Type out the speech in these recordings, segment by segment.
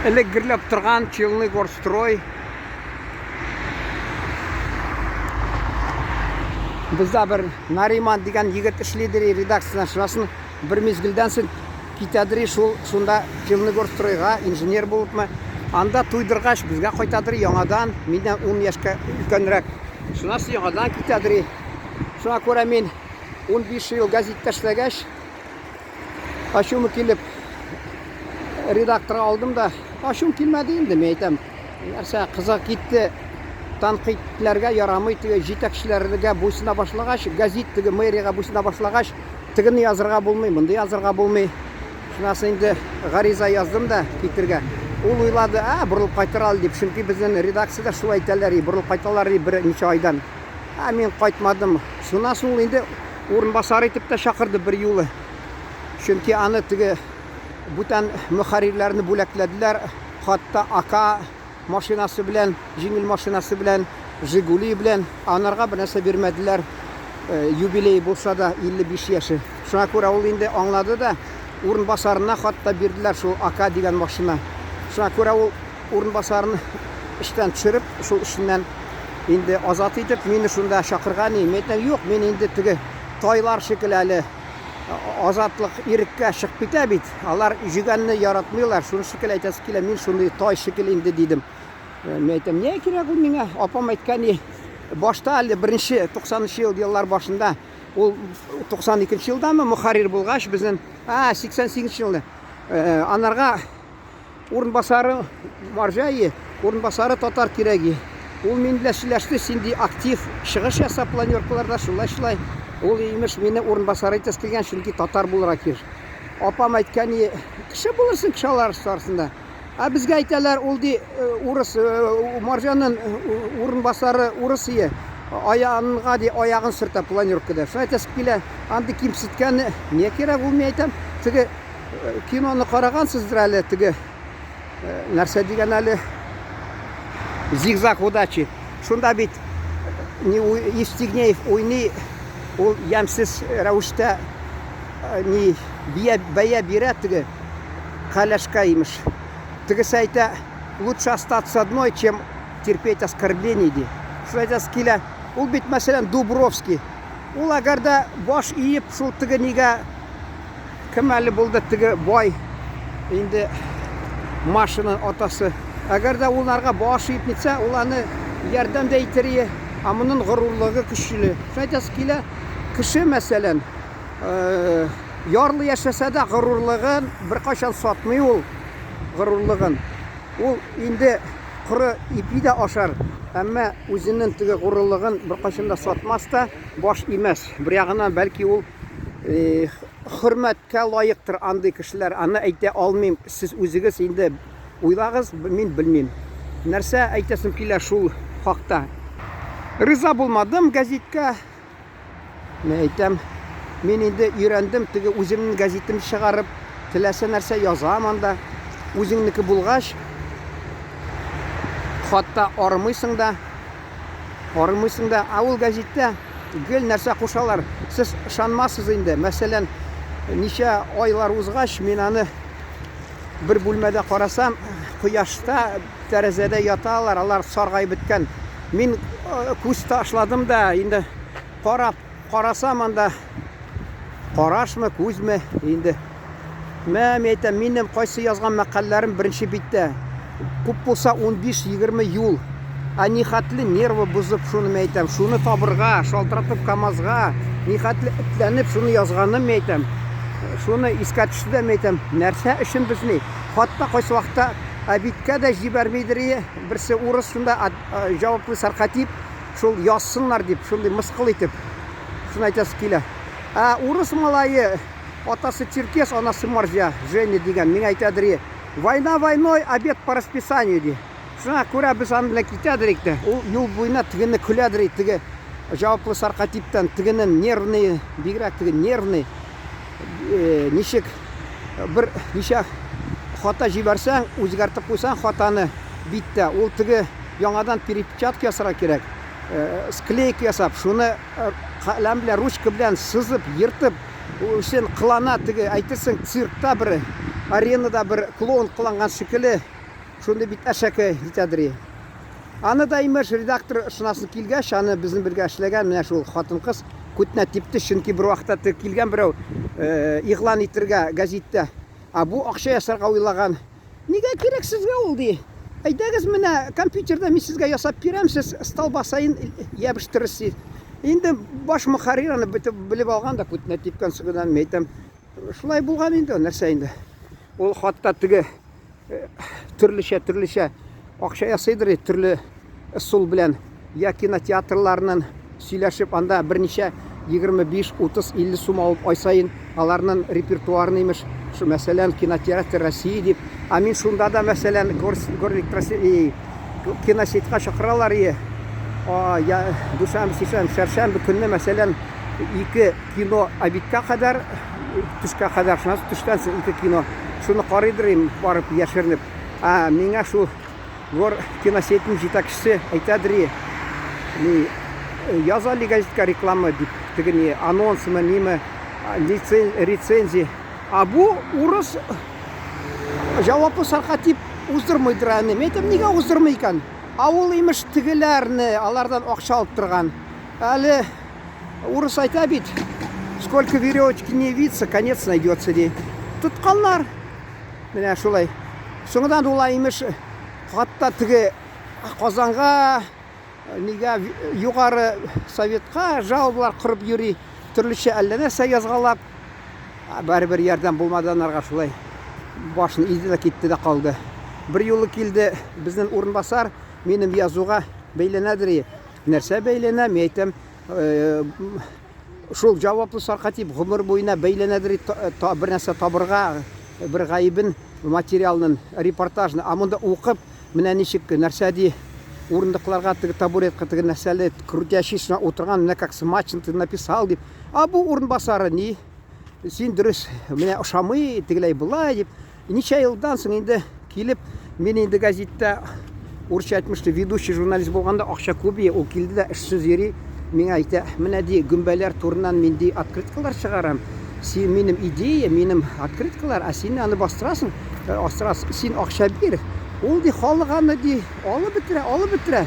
Элек гөрләп торган Челны горстрой. Бездә бер Нариман дигән егет эшлидер редакциядән. Шунасын бер мизгелдән соң китәдер шул шунда Челны горстройга инженер булыпмы. Анда туйдыргач безгә кайтадыр яңадан, миннән 10 яшькә өлкәнрәк. Шуннан соң яңадан китәдер. Шуңа күрә мин 15 ел газетта эшләгәч, Ачуым килеп, редакторга алдым да, ачуым килмәде инде, мин әйтәм, нәрсә, кызык китте, тәнкыйтьләргә ярамый, теге җитәкчеләргә буйсына башлагач, газет теге мэриягә буйсына башлагач, тегене язырга булмый, мондый язырга булмый. Шуннан соң инде гариза яздым да китергә. Ул уйлады, ә, борылып кайтыр әле дип, чөнки безнең редакциядә шулай әйтәләр, борылып кайталар ди берничә айдан. Ә мин кайтмадым. Шуннан соң ул инде Урынбасар итеп тә чакырды бер юлы. Чөнки аны теге бүтән мөхәррирләрне бүләкләделәр. Хатта АК машинасы белән, җиңел машинасы белән, Жигули белән. Анарга бер нәрсә бирмәделәр. Э, юбилей булса да 55 яше. Шуңа күрә ул инде аңлады да, урынбасарына хатта бирделәр шул АК дигән машина. Шуңа күрә ул урынбасарын эштән төшереп, шул эшеннән инде азат итеп, мине шунда чакырган и. Мин әйтәм, юк, мин инде теге тайлар шикелле әле азатлык иреккә чыгып китә бит. Алар җөгәнне яратмыйлар. Шуны шикелле әйтәсе килә, мин шундый тай шикелле инде дидем. Э, мин әйтәм, не кирәк ул миңа? Апам әйткән, башта әле беренче 90 ел еллар башында ул 92 елдамы мөхәррир булгач, безнең, а, 88 елда э, анарга Урынбасары марҗа и, урынбасары татар кирәк и. Ул мин белән сөйләште, син ди актив чыгыш яса планеркаларда, шулай-шулай. Ул имеш мине урынбасары итәсе килгән, чөнки татар булырга кирәк. Апам әйткән и, кеше булырсың кеше алар арасында. Ә безгә әйтәләр, ул ди э, урыс э, марҗанын э, урынбасары урыс ие. Аягынга ди аягын сөртә планеркада. Шулай әйтәсе килә, андый кимсеткәне не кирәк ул мин әйтәм. Теге Киноны карагансыздыр әле, теге нәрсә дигән әле Зигзаг удачи. Шунда бит не Евстигнеев уйный, ул ямьсез рәвештә ни бия бәя бирә теге каләшкә имеш. Тегесе әйтә, лучше остаться одной, чем терпеть оскорбление ди. Шулай әйтәсе килә. Ул бит, мәсәлән, Дубровский. Ул әгәр дә баш иеп шул теге нигә Кем әле булды теге бай инде Машаның атасы. Әгәр дә ул нарга баш иеп нитсә, ул аны ярдәм дә итер ие. Ә моның горурлыгы көчле. Шуны әйтәсе килә, кеше, мәсәлән, э, ярлы яшәсә дә горурлыгын беркайчан сатмый ул горурлыгын. Ул инде коры ипи дә ашар, әмма үзенең теге горурлыгын беркайчан да сатмас та, баш имәс. Бер ягыннан бәлки ул Хөрмәткә лаектыр андый кешеләр, аны әйтә алмыйм, сез үзегез инде уйлагыз, мин белмим. Нәрсә әйтәсем килә шул хакта. Риза булмадым гәзиткә. Мин әйтәм, мин инде өйрәндем, теге үземнең гәзитемне чыгарып, теләсә нәрсә язам анда. Үзеңнеке булгач, хатта арымыйсың да. Арымыйсың да, ә ул гәзиттә гел нәрсә кушалар, сез ышанмассыз инде. Мәсәлән, ничә айлар узгач, мин аны бер бүлмәдә карасам, кояшта тәрәзәдә яталар, алар саргаеп беткән. Мин э, күз ташладым да, инде карап Карасам анда карашмы, күзме инде. Мә, мин әйтәм, минем кайсы язган мәкаләләрем беренче биттә. Күп булса 15-20 юл. Ә нихәтле нервы бозып шуны мин әйтәм, шуны табырга, шалтыратып КАМАЗга, нихәтле этләнеп шуны язганым мин әйтәм. Шуны искә төште дә мин әйтәм, нәрсә өчен без ни? Хатта кайсы вакытта әбиткә дә җибәрмидер, берсе урыс шунда җаваплы сәркатип, Шул язсыннар дип, шундый мыскыл итеп, шуны әйтәсе килә. Ә урыс малае, атасы черкес, анасы марҗа, Женя дигән, миңа әйтәдер, война войной, обед по расписанию, ди. Шуңа күрә без аның белән китәдер инде. Ул юл буена тегене көләдер, теге җаваплы саркатиптан, тегенең нервный, бигрәк теге нервный, э, ничек бер ничә хата җибәрсәң, үзгәртеп куйсаң хатаны биттә, ул теге Яңадан перепечатка ясарга кирәк. Склейка ясап, шуны каләм белән, ручка белән сызып, ертып, үзен кылана теге, әйтерсең, циркта бер аренада бер клоун кыланган шикелле. Шундый бит әшәке итәдер. Аны да имеш редактор ышанасы килгәч, аны безнең бергә эшләгән менә шул хатын-кыз күтенә типте, чөнки бер вакытта теге килгән берәү игълан итергә гәзиттә. Ә бу акча ясарга уйлаган. Нигә кирәк сезгә ул ди. Әйдәгез менә компьютерда мин сезгә ясап бирәм, сез столба саен ябыштерерсез. Инде баш мөхәррир аны бөтеп белеп алган да күтенә типкән соңыннан мин әйтәм, шулай булган инде, нәрсә инде. Ул хатта теге төрлечә төрлечә акча ясыйдыр төрле ысул белән я кинотеатрларның сөйләшеп анда берничә 25 30 50 сум алып ай саен аларның репертуарын имеш шу мәсәлән кинотеатр России дип а мин шунда да мәсәлән киносетька чакыралар и я дүшәмбе сишәмбе чәршәмбе көнне мәсәлән ике кино обедка кадәр, төшкә кадәр, шуннан соң төштән соң ике кино. Шуны карыйдыр им, барып яшеренеп. Ә миңа шул Гор киносетьнең җитәкчесе әйтәдер, ни, яза ли газетка реклама дип, теге ни, анонсмы, ниме, рецензия. А бу урыс җаваплы саркатип уздырмыйдыр аны. Мин әйтәм, нигә уздырмый икән? А ул имеш тегеләрне, алардан акча алып торган. Әле Урыс әйтә бит, сколько веревочки не виться, конец найдется, ди. Тотканнар. Менә шулай. Соңынан улай имеш, хатта теге Казанга, нигә югары советка жалобалар корып йөри, төрлечә әллә нәрсә язгалап. Барыбер ярдәм булмады анарга шулай. Башын иде дә китте дә калды. Бер юлы килде безнең урынбасар, минем язуга бәйләнәдер. Нәрсә бәйләнә, мин әйтәм, шул җаваплы саркатип гомер буена бәйләнәдер бер нәрсә табырга, бер гаебен материалның, репортажны. А монда укып, менә ничек нәрсә ди, урындыкларга теге табуретка теге нәрсәле крутящий утырган, менә как смачно ты написал дип. А бу урынбасары ни? Син дөрес, менә ошамый, тегеләй болай дип. Ничә елдан соң инде килеп, мин инде газетта урысча әйтмешли ведущий журналист булганда акча күп ие, ул килде дә эшсез йөри, миңа әйтә, менә ди, гөмбәләр турыннан мин ди открыткалар чыгарам. Син минем идея, минем открыткалар, ә син аны бастырасың, астырасың, син акча бир. Ул ди халык аны ди алып бетерә, алып бетерә.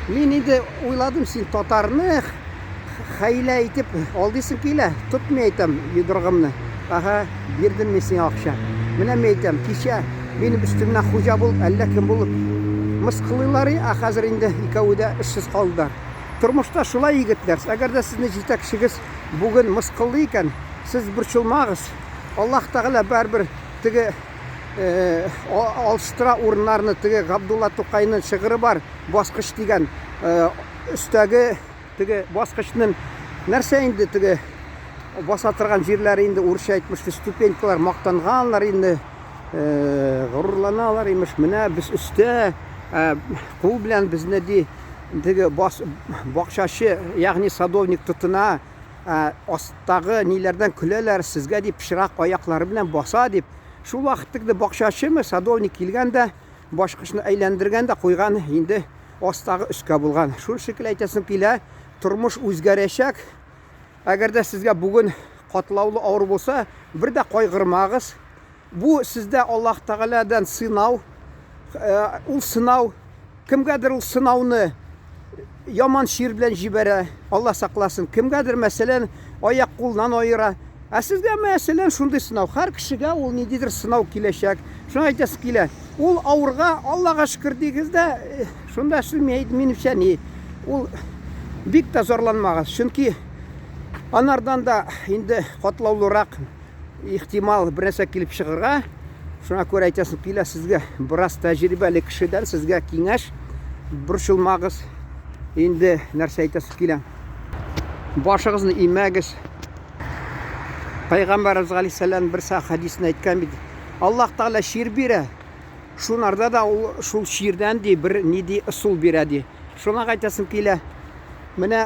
Мин инде уйладым, син татарны Хәйлә итеп алдыйсың килә, тот мин әйтәм йодрыгымны. Ага, бирдем мин сиңа акча. Менә мин әйтәм, кичә минем өстемнән хуҗа булып, әллә кем булып мыскыллыйлар, ә хәзер инде икәве дә эшсез калдылар. Тормышта шулай, егетләр, әгәр дә сезне җитәкчегез бүген мыскыллый икән, сез борчылмагыз. Аллаһ Тәгалә барыбер теге алыштыра урыннарны, теге Габдулла Тукайның шигыре бар, баскыч дигән, өстәге Теге баскычның нәрсә инде теге баса торган җирләре инде урысча әйтмешли ступенькалар мактанганнар инде э, горурланалар имеш менә без өстә э, кул белән безне ди теге бас, бакчачы ягъни садовник тотына э, астагы ниләрдән көләләр сезгә дип пычрак аяклары белән баса дип шул вакыт теге бакчачымы садовник килгән дә башкычны әйләндергән дә куйган инде астагы өскә булган. Шул шикелле әйтәсем килә, тормыш үзгәрәчәк. Әгәр дә сезгә бүген катлаулы авыр булса, бер дә кайгырмагыз. Бу сездә Аллаһ Тәгаләдән сынау. Э, ул сынау кемгәдер ул сынауны яман чир белән җибәрә, Алла сакласын. Кемгәдер, мәсәлән, аяк кулдан аера. Ә сезгә, мәсәлән, шундый сынау. Һәр кешегә ул ниндидер сынау киләчәк. Шуны әйтәсе килә. Ул авырга Аллага шөкер дигез дә, э, шунда шул минемчә ни, ул бик тә зарланмагыз. Чөнки анардан да инде катлаулырак ихтимал бер нәрсә килеп чыгырга. Шуңа күрә әйтәсем килә сезгә, бераз тәҗрибәле кешедән сезгә киңәш, борчылмагыз. Инде нәрсә әйтәсем килә. Башыгызны имәгез. Пәйгамбәребез галәйһиссәлам бер хәдисен әйткән бит. Аллаһ Тәгалә чир бирә. Шунарда да ул шул чирдән ди бер ни ди ысул бирә ди. Шуңа әйтәсем килә. Менә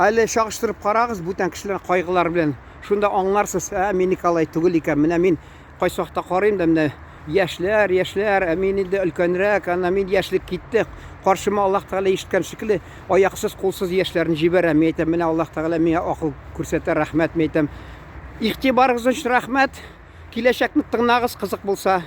әле чагыштырып карагыз бүтән кешеләр кайгылар белән. Шунда аңларсыз, ә минеке алай түгел икән. Менә мин кайсы вакытта карыйм да менә яшьләр, яшьләр, ә мин инде өлкәнрәк, ана мин яшьлек китте. Каршыма Аллаһ Тәгалә ишеткән шикелле аяксыз, кулсыз яшьләрне җибәрә. Мин әйтәм, менә Аллаһ Тәгалә миңа акыл күрсәтә, рәхмәт, мин әйтәм. Игътибарыгыз өчен рәхмәт. Киләчәкне тыңлагыз, кызык булса.